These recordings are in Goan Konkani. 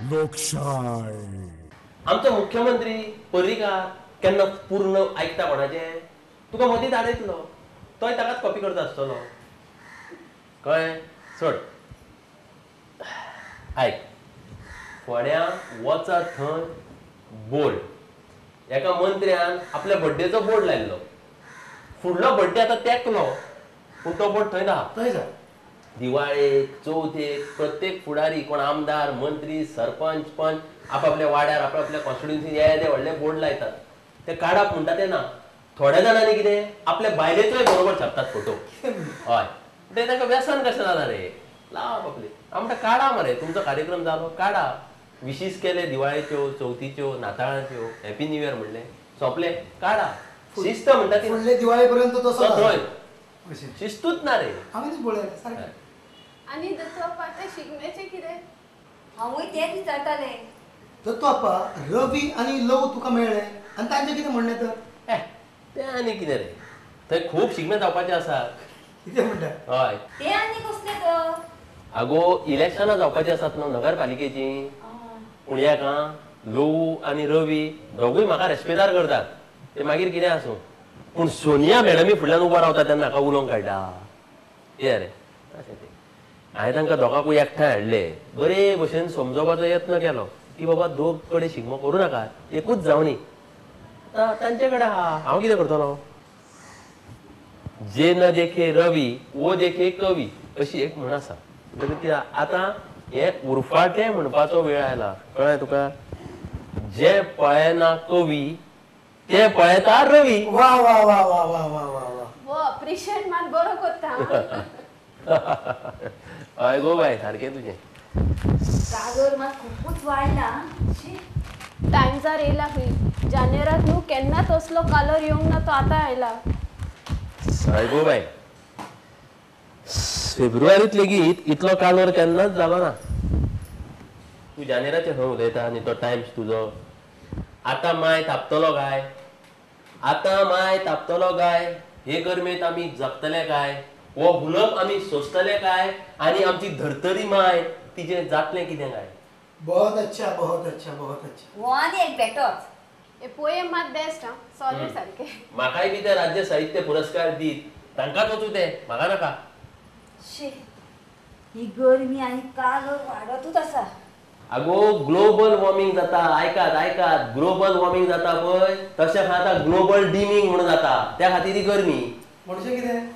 लोकशाय. आमचो मुख्यमंत्री पर्रीकार केन्ना पूर्ण आयकता कोणाचें? तुका मदींच आडयतलो, तोय ताकाच कॉपी करता आसतलो. कळ्ळें? सोड. आयक, फोंड्या वचत थंय बोर्ड, एका मंत्र्यान आपल्या बड्डेचो बोर्ड लायल्लो. फुडलो बड्डे आतां तेंकलो, पूण तो बोर्ड थंय ना. थंय जा. दिवाळेक, चवथेक प्रत्येक फुडारी, कोण आमदार, मंत्री, सरपंच, पंच आपापल्या वाड्यार आपापल्या कॉन्स्टिट्युन्सी येदे व्हडले बोर्ड लायतात. ते काडप म्हणटा ते ना. थोड्या जाणांनी कितें आपल्या बायलेचोय बरोबर छापतात फोटो. हय, ते तांकां व्यसन कशें जालां रे, लावप आपले. हांव म्हणटा काडा मरे, तुमचो कार्यक्रम जालो काडा. विशीस केले दिवाळेच्यो, चवथीच्यो, नाताळाच्यो, हॅपी न्यू इयर म्हणलें, सोंपलें, काडा. शिस्त म्हणटा ती फुडले दिवाळे पर्यंत तसो थंय शिस्तूच ना रे. हांवें पळयलें सारकें. आनी दत्तू ते शिगम्याचें कितें? हांवूय तेंच विचारतालें. दत्तू आप्पा, रवी आनी लव तुका मेळ्ळे आनी तांचें कितें म्हणणें तर? तें आनी कितें रे, थंय खूब शिगमे जावपाचे आसात. कितें म्हणटा? हय. ते आनी कसले तर? आगो इलेक्शनां जावपाचीं आसात न्हू नगरपालिकेचीं. पूण एक आं, लवू आनी रवी दोगूय म्हाका रेस्पेदार करतात, ते मागीर कितें आसूं, पूण सोनिया मॅडमी फुडल्यान उबो रावता तेन्ना म्हाका उलोवंक काडटा. कितें रे अशें तें. हांवें तांकां दोगांकूय एकठांय हाडले, बरे भशेन समजोवपाचो यत्न केलो की बाबा दोग कडेन शिगमो करूं नाका, एकूच जावनी. आतां तांचे कडेन आहा, हांव कितें करतलो? जे न देखे रवी वो देखे कवी अशी एक म्हण आसा. म्हणटकच आतां हें उरफाटें म्हणपाचो वेळ आयला. कळ्ळें तुका? जे पळयना कवी ते पळयता रवी. वा वा वा वा वा वा वा वा. वो अप्रिशिएट मात बरो करता. हय गो बाय, सारकें तुजें. काजर मात खुबूच वाडला. टायम्सार येयला खंय, जानेरात न्हू केन्ना तसलो कालर येवंक ना, तो आतां आयला. हय गो बाय, फेब्रुवारीत लेगीत इतलो कालोर केन्नाच जालो ना. तूं जानेराचें खंय उलयता आनी तो टायम्स तुजो. आतां माय तापतलो काय, आतां माय तापतलो काय, हे गरमेंत आमी जगतले काय, हो हुलप आमी सोंसतले काय, आनी आमची धर्तरी माय तिजें जातलें कितें काय. बहुत अच्छा, बहुत अच्छा, बहुत अच्छा. हो आनी एक बेटोच. हे पोएम मात बेस्ट आं, सॉलिड सारकें. म्हाकाय बी ते राज्य साहित्य पुरस्कार दीत तांकांच वचूं ते, म्हाका नाका. शी, ही गरमी आनी कालोर वाडतूच आसा. आगो ग्लोबल वॉर्मिंग जाता, आयकात आयकात, ग्लोबल वॉर्मिंग जाता पळय, तशें आतां ग्लोबल डिमींग म्हणून जाता, त्या खातीर ही गरमी. म्हणजे कितें?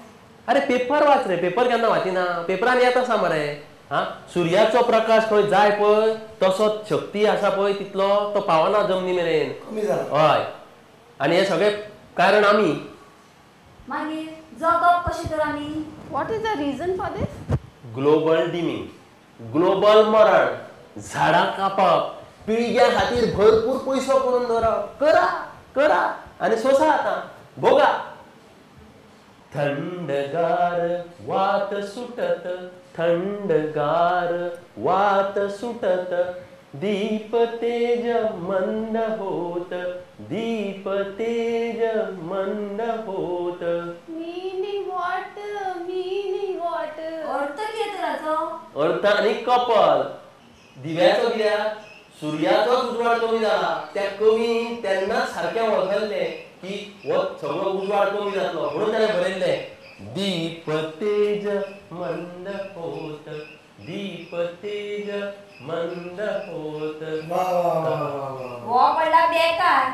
अरे पेपर वाच रे, पेपर केन्ना वाचिना? पेपरान येत आसा मरे. हा, सुर्याचो प्रकाश खंय जाय पळय तसो शक्ती आसा पळय तितलो तो पावना जमनी मेरेन, कमी जाला. हय, आनी हें सगळें कारण आमी. मागीर जगप कशें तर आमी? What is the reason for this? Global dimming, global मरण, झाडां कापप, पिळग्या खातीर भरपूर पयसो करून दवरप. करा करा आनी सोसा, आतां भोगा. थंडगार वात सुटत, थंडगार वात सुटत, दीप तेज मंद होत, दीप तेज मंद होत. Meaning what? Meaning what? अर्थ कितें तर हाचो? अर्थ आनी कपल. दिव्याचो कित्याक सुर्याचोच उजवाड कमी जाला. त्या कवीन तेन्नाच सारकें वळखल्लें की हो सगळो उजवाड कमी जातलो, म्हणून ताणें बरयल्लें दीप तेज मंद होत, दीप तेज मंद होत. हो पडला बेकार.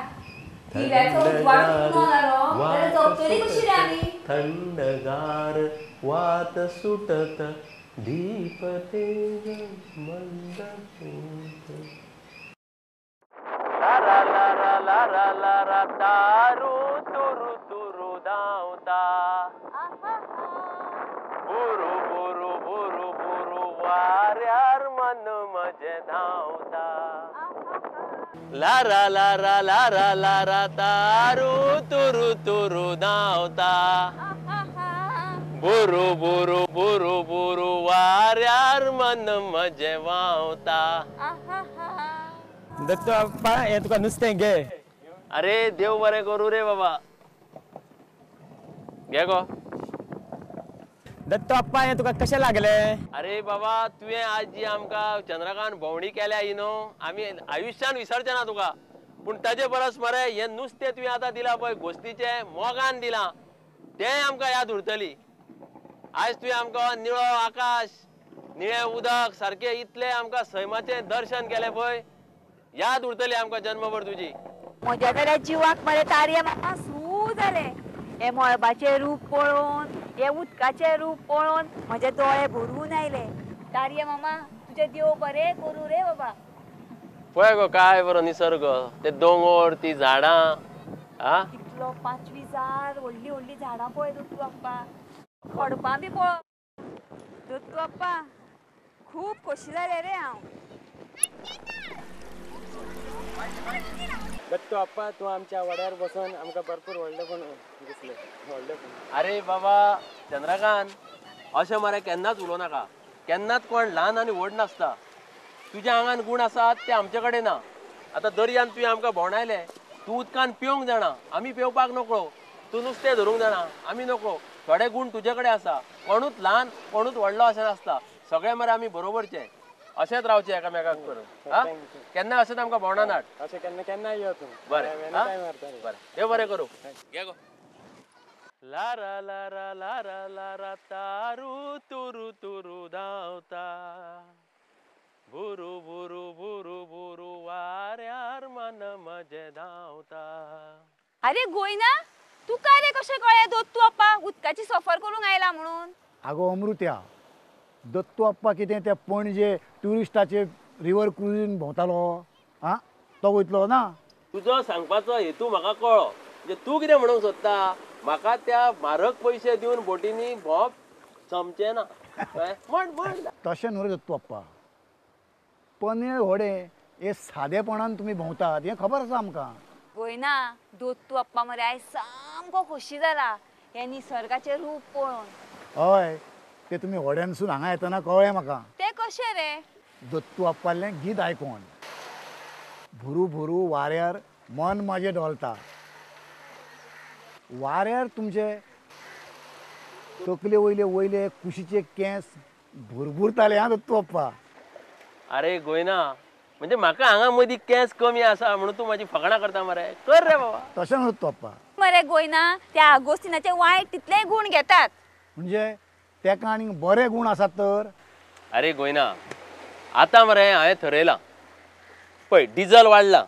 दिव्याचो उजवाड उणो जालो जाल्यार जगतली कशी रे आमी? थंडगार वात सुटत, दीप तेज मंद होत. लारा लारा लारा लारा तारू तुरु तुरु धांवता, बुरु बुरु बुरु बुरु वाऱ्यार मन म्हजें धांवता. लारा लारा लारा लारा तारू तुरु तुरु धांवता, बुरु बुरु बुरु बुरु वाऱ्यार मन म्हजें व्हांवता. दत्तू आप्पा, हें तुका नुस्तें घे. अरे देव बरें करूं रे बाबा, घे गो. दत्तू आप्पा हें तुका कशें लागलें? अरे बाबा तुवें आज जी आमकां चंद्रकांत भोंवडी केल्या ही न्हू आमी आयुश्यान विसरचे ना तुका. पूण ताजे परस मरे हें नुस्तें तुवें आतां दिलां पळय गोस्तीचें मोगान दिलां तें आमकां याद उरतली. आयज तुवें आमकां निळो आकाश निळें उदक सारकें इतलें आमकां सैमाचें दर्शन केलें पळय याद उरतली आमकां जन्मभर तुजी. म्हज्या जाल्यार जिवाक मरे तारये म्हाका सू जालें. हे मळबाचें रूप पळोवन हे उदकाचें रूप पळोवन म्हजे दोळे भरून आयले. तारये मामा तुजें देव बरें करूं रे बाबा. पळय गो काय बरो निसर्ग, ते दोंगोर ती झाडां. आ कितलो पांचवीचार व्हडलीं व्हडलीं झाडां पळय दत्तू आप्पा, खडपां बी पळय. दत्तू आप्पा खूब खोशी जालें रे हांव. दत्तू आप्पा तूं आमच्या वाड्यार बसून आमकां भरपूर व्हडलेपण दिसलें, व्हडलेपण. अरे बाबा चंद्रकांत अशें मरे केन्नाच उलोवं नाका. केन्नाच कोण ल्हान आनी व्हड नासता. तुज्या आंगान गूण आसात ते आमचे कडेन ना. आतां दर्यान तुवें आमकां भोंवडायलें, तूं उदकान पेवंक जाणा आमी पेवपाक नकळो, तूं नुस्तें धरूंक जाणा आमी नकळो. थोडे गूण तुजे कडेन आसा. कोणूच ल्हान कोणूच व्हडलो अशें नासता. सगळे मरे आमी बरोबरचे. अशेंच रावचें एकामेकांक करून. केन्ना अशेंच आमकां भोंवडान हाड. अशें केन्ना केन्ना यो तूं. बरें बरें देव बरें करूं. घे गो. लारा लारा लारा लारा तारू तुरू तुरू धांवता बुरू बुरू बुरू बुरू वाऱ्यार मन म्हजें धांवता. अरे गोयना तुका रे कशें कळ्ळें दत्तू आप्पा उदकाची सफर करूंक आयला म्हणून? आगो अमृत्या, दत्तू आप्पा कितें त्या पणजे ट्युरिस्टाचे रिवर क्रुजीन भोंवतालो आं, तो वयतलो ना? तुजो सांगपाचो हेतू म्हाका कळ्ळो. म्हणजे तूं कितें म्हणूंक सोदता, म्हाका त्या म्हारग पयशे दिवन बोटींनी भोंवप जमचें ना. म्हण म्हण. तशें न्हू रे दत्तू आप्पा, पनेळ व्हडें हे सादेपणान तुमी भोंवतात हें खबर आसा आमकां. गोयना दत्तू आप्पा मरे आयज सामको खोशी जाला हें निसर्गाचें रूप पळोवन. हय ते तुमी व्हड्यानसून हांगा येतना कळ्ळें म्हाका. तें कशें रे? दत्तू आप्पालें गीत आयकोन भुरू भुरू वाऱ्यार मन म्हाजें डोलता. वाऱ्यार तुमचे तकले वयले वयले कुशीचे केंस भुरभुरताले आं दत्तू आप्पा. अरे गोयना म्हणजे म्हाका हांगा मदीं केंस कमी आसा म्हणून तूं म्हाजी फकाणां करता मरे. कर रे बाबा. तशें न्हू दत्तू आप्पा. मरे गोयना त्या आगोस्तिनाचे वायट तितलेय गूण घेतात. म्हणजे तेका आनी बरे गूण आसात तर? अरे गोयना आतां मरे हांवें थरयलां पळय, डिजल वाडलां,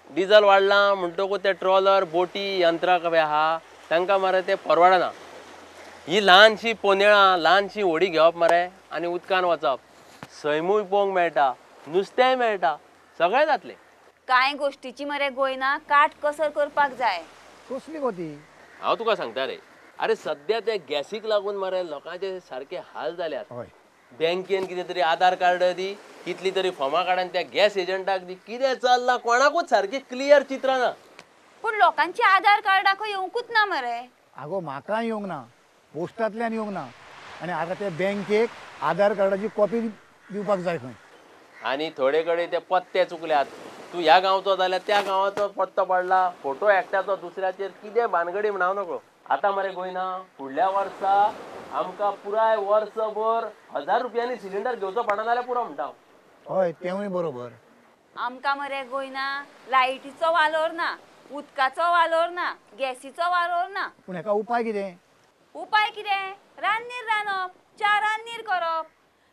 डिजल वाडलां म्हणटकूच ते ट्रॉलर बोटी यंत्रां कशें आहा तांकां मरे तें परवडना. ही ल्हानशी पोनेळां ल्हानशी व्हडी घेवप मरे आनी उदकान वचप, सैमूय पळोवंक मेळटा, नुस्तेंय मेळटा, सगळें जातलें. कांय गोश्टीची मरे गोयना काट कसर करपाक जाय. कसली गो ती? हांव तुका सांगता रे. अरे सद्या ते गॅसीक लागून मरे लोकांचे सारके हाल जाल्यात. बँकेन कितें तरी आधार कार्ड दी, कितली तरी फॉर्मां काड आनी त्या गॅस एजंटाक दी. कितें चल्लां कोणाकूच सारकें क्लियर चित्र ना. पूण लोकांची आधार कार्डां खंय येवंकूच ना मरे. आगो म्हाकाय येवंक ना, पोस्टांतल्यान येवंक ना, आनी आतां ते बँकेक आधार कार्डाची कॉपी दिवपाक जाय खंय. आनी थोडे कडेन ते पत्ते चुकल्यात. तूं ह्या गांवचो जाल्यार त्या गांवाचो पत्तो पडला, फोटो एकट्याचो दुसऱ्याचेर, कितें भानगडी म्हण हांव नकळो. आतां मरे गोयना फुडल्या वर्सा आमकां पुराय वर्सभर 1000 रुपयांनी सिलिंडर घेवचो पडना जाल्यार पुरो म्हणटा हांव. हय तेंवूय बरोबर. आमकां मरे गोयना लायटीचो वालोर ना, उदकाचो वालोर ना, गॅसीचो वालोर ना. पूण हेका उपाय कितें? उपाय कितें? रान्नीर रांदप, च्या रान्नीर करप,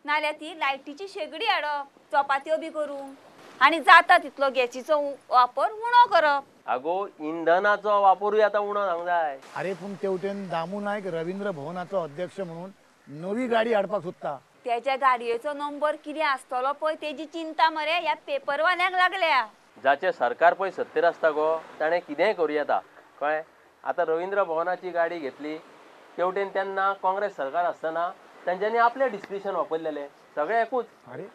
नाल्यार ती लायटीची शेगडी हाडप, चपात्यो बी करूंक, आनी जाता तितलो गॅसीचो वापर उणो करप. आगो इंधनाचो वापरूय आतां उणो जावंक जाय. अरे पूण तेवटेन दामू नायक रवींद्र भवनाचो अध्यक्ष म्हणून नवी गाडी हाडपाक सोदता. तेच्या गाडयेचो नंबर कितें आसतलो पळय तेजी चिंता मरे ह्या पेपरवाल्यांक लागल्या. जाचें सरकार पळय सत्तेर आसता गो ताणें कितेंय करूं येता, कळ्ळें? आतां रवींद्र भवनाची गाडी घेतली, तेवटेन तेन्ना काँग्रेस सरकार आसतना तांच्यांनी आपलें डिस्क्रिशन वापरलेलें, सगळें एकूच. अरे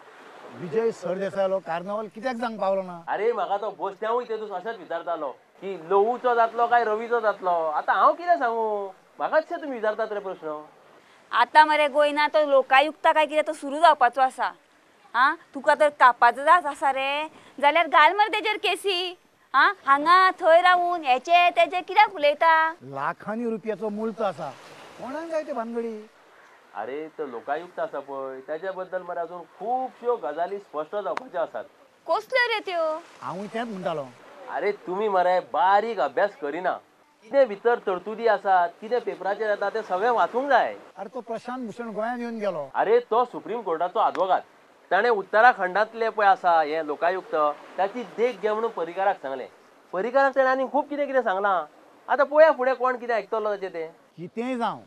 विजय सरदेसायालो कार्नावाल कित्याक जावंक पावलो ना? अरे म्हाका तो बोस्त्यांवूय तेदूस अशेंच विचारतालो की लोहूचो जातलो काय रवीचो जातलो. आतां हांव कितें सांगू, म्हाकाच तुमी विचारतात रे प्रश्न. आतां मरे गोयना तो लोकायुक्ता काय कितें तो सुरू जावपाचो आसा. आं तुका तर कापाचो जात आसा रे जाल्यार घाल मरे तेजेर केसी. आं हांगा थंय रावून हेचे तेजे कित्याक उलयता? लाखांनी रुपयाचो मुल्त आसा, कोणाक जाय ते भानगडी? अरे तो लोकायुक्त आसा पळय ताच्या बद्दल मरे अजून खुबश्यो गजाली स्पश्ट जावपाच्यो आसात. कसल्यो रे त्यो? हांवूय तेंच म्हणटालो. अरे तुमी मरे बारीक अभ्यास करिना, कितें भितर तरतुदी आसात, कितें पेपराचेर येता तें सगळें वाचूंक जाय. अरे तो प्रशांत भूषण गोंयांत येवन गेलो. अरे तो सुप्रीम कोर्टाचो आदवोगाद, ताणें उत्तराखंडांतले पळय आसा हे लोकायुक्त ताची देख घे म्हणून पर्रीकाराक सांगलें. पर्रीकाराक ताणें आनी खूब कितें कितें सांगलां. आतां पळोवया फुडें कोण कितें आयकतलो ताचें तें. कितेंय जावं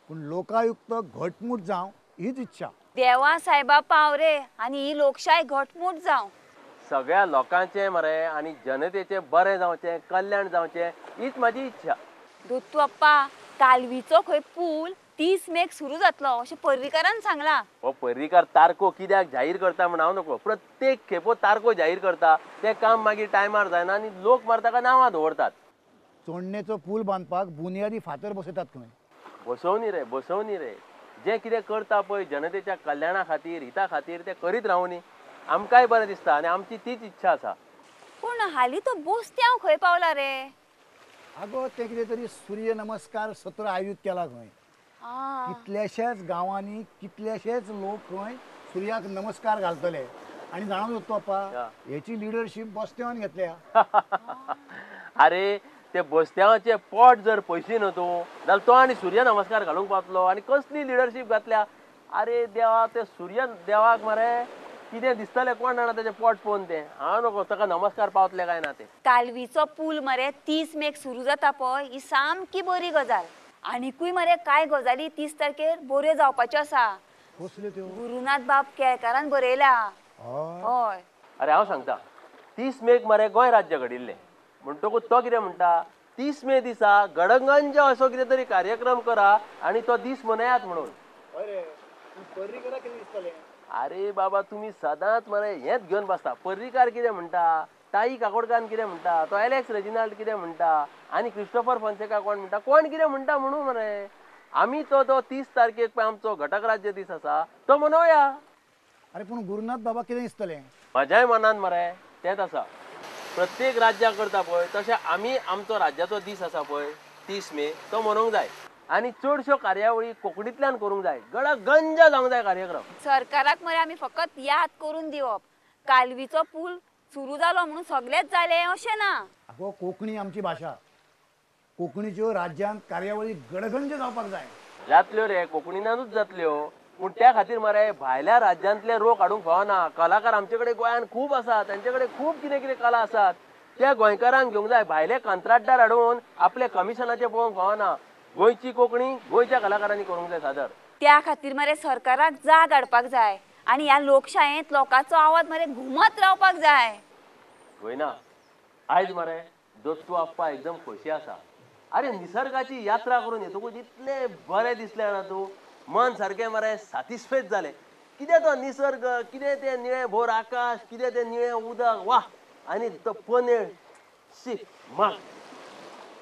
पूण लोकायुक्त घटमूट जावं हीच इच्छा. देवा सायबा पाव रे आनी ही लोकशाय घटमूट जावं. सगळ्या लोकांचें मरे आनी जनतेचें बरें जावचें, कल्याण जावचें हीच म्हाजी इच्छा. दत्तू अप्पा, कालवीचो खंय पूल 30 मेक सुरू जातलो अशें पर्रीकारान सांगलां. हो पर्रीकार तारखो कित्याक जाहीर करता म्हण हांव नको, प्रत्येक खेपो तारखो जाहीर करता, तें काम मागीर टायमार जायना आनी लोक मार ताका नांवां दवरतात. चोडणेचो पूल बांदपाक बुन्यादी फातर बसयतात खंय. बसोवनी रे, बसोवनी रे. जें कितें करता पळय जनतेच्या कल्याणा खातीर, हिता खातीर तें करीत रावनी, आमकांय बरें दिसता आनी आमची तीच इच्छा आसा. पूण हालीं तो बोस्त्यांव खंय पावला रे? आगो तें कितें तरी सूर्य नमस्कार सत्र आयोजीत केला खंय. कितल्याश्याच गांवांनी कितल्याशेच लोक खंय सुर्याक नमस्कार घालतले. आनी जाणा दत्तू अप्पा, हेची लिडरशीप बोस्त्यांवान घेतल्या. अरे ते बोस्त्यांवाचें पोट जर पयशी न्हू तूं जाल्यार तो आनी सूर्य नमस्कार घालूंक पावतलो आनी कसली लिडरशीप घातल्या. अरे देवा, ते सूर्य देवाक मरे कितें दिसतलें कोण जाणा तेजें पोट पळोवन तें. हांव नको ताका नमस्कार पावतले काय ना तें. कालवीचो पूल मरे 30 मेक सुरू जाता पळय, ही सामकी बरी गजाल. आनीकूय मरे कांय गजाली 30 तारखेर बऱ्यो जावपाच्यो आसा. कसल्यो त्यो? गुरुनाथ बाब केळकारान बरयला. हय. अरे हांव सांगता, 30 मेक मरे गोंय राज्य घडिल्लें म्हणटकूच तो कितें म्हणटा, 30 मे दिसा गडगंज असो कितें तरी कार्यक्रम करा आनी तो दीस मनयात म्हणून. अरे बाबा तुमी सदांच मरे हेंच घेवन बसता. पर्रीकार कितें म्हणटा, ताई काकोडकार कितें म्हणटा, तो एलेक्स रेजिनाल्ड कितें म्हणटा आनी क्रिस्टोफर फोन्सेका कोण म्हणटा, कोण कितें म्हणटा म्हणून मरे आमी तो तो 30 तारखेक पळय आमचो घटक राज्य दीस आसा तो मनोवया. अरे पूण गुरुनाथ बाबा कितें दिसतलें? म्हज्याय मनान मरे तेंच आसा. प्रत्येक राज्याक करता पळय तशें आमी आमचो राज्याचो दीस आसा पळय 30 मे तो मनोवंक जाय आनी चडश्यो कार्यावळी कोंकणींतल्यान करूंक जाय, गडगंज जावंक जाय कार्यक्रम. सरकाराक मरे आमी फकत याद करून दिवप, कालवीचो पूल सुरू जालो म्हणून सगळेच जालें अशें ना. आगो कोंकणी आमची भाशा, कोंकणीच्यो राज्यांत कार्यावळी गडगंज जावपाक जाय. जातल्यो रे, कोंकणीनानूच जातल्यो, पूण त्या खातीर मरे भायल्या राज्यांतले रोग हाडूंक फावना. कलाकार आमचे कडेन गोंयांत खूब आसात, तांचे कडेन खूब कितें कितें कला आसात, त्या गोंयकारांक घेवंक जाय. भायले कंत्राटदार हाडून आपले कमिशनाचें पळोवंक फावना. गोंयची कोंकणी गोंयच्या कलाकारांनी करूंक जाय सादर. त्या खातीर मरे सरकाराक जाग हाडपाक जाय आनी ह्या लोकशायेंत लोकांचो आवाज मरे घुमत रावपाक जाय. गोंयना आयज मरे दत्तू आप्पा एकदम खोशी आसा. अरे निसर्गाची यात्रा करून येतकूच इतलें बरें दिसलें ना, तूं मन सारकें मरे सातिस्फेज जालें. कितें तो निसर्ग, कितें तें निळें भोर आकाश, कितें तें निळें उदक, वा! आनी तो पनेळ, शी माग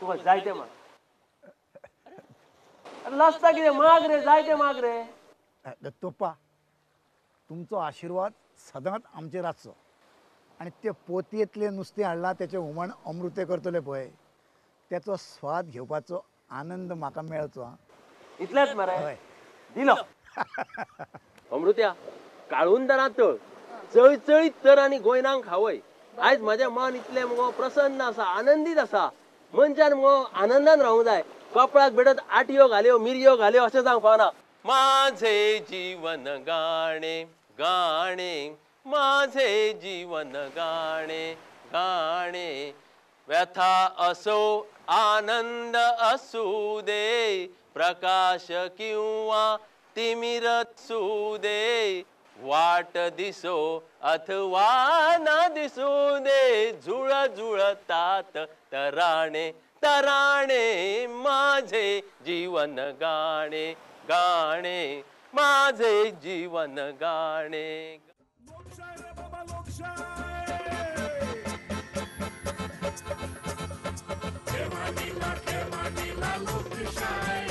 तुका जाय तें माग. अरे लजता कितें, माग रे, जाय तें माग रे. दत्तोप्पा, तुमचो आशिर्वाद सदांच आमचेर आसचो आनी ते पोतयेंतलें नुस्तें हाडलां तेचें हुमण अमृतें करतले पळय तेचो स्वाद घेवपाचो आनंद म्हाका मेळचो. इतलेंच मरे दिलो. अमृत्या, काळुंदरां तळ चळचळीत तर आनी गोंयनांक खावय. आयज म्हजें मन इतलें मुगो प्रसन्न आसा, आनंदीत आसा. मनशान मुगो आनंदान रावूंक जाय. कपळाक बेटत आटयो घाल्यो, मिरयो घाल्यो अशें जावंक फावना. माझे जीवन गाणे गाणे, माझे जीवन गाणे गाणे, व्यथा असो आनंद असू दे, प्रकाश किंवा तिमिर असू दे, वाट दिसो अथवा ना दिसू दे, झुळ झुळतात तराणे तराणे, माझे जीवन गाणे गाणे, माझे जीवन गाणे. लोकशाय.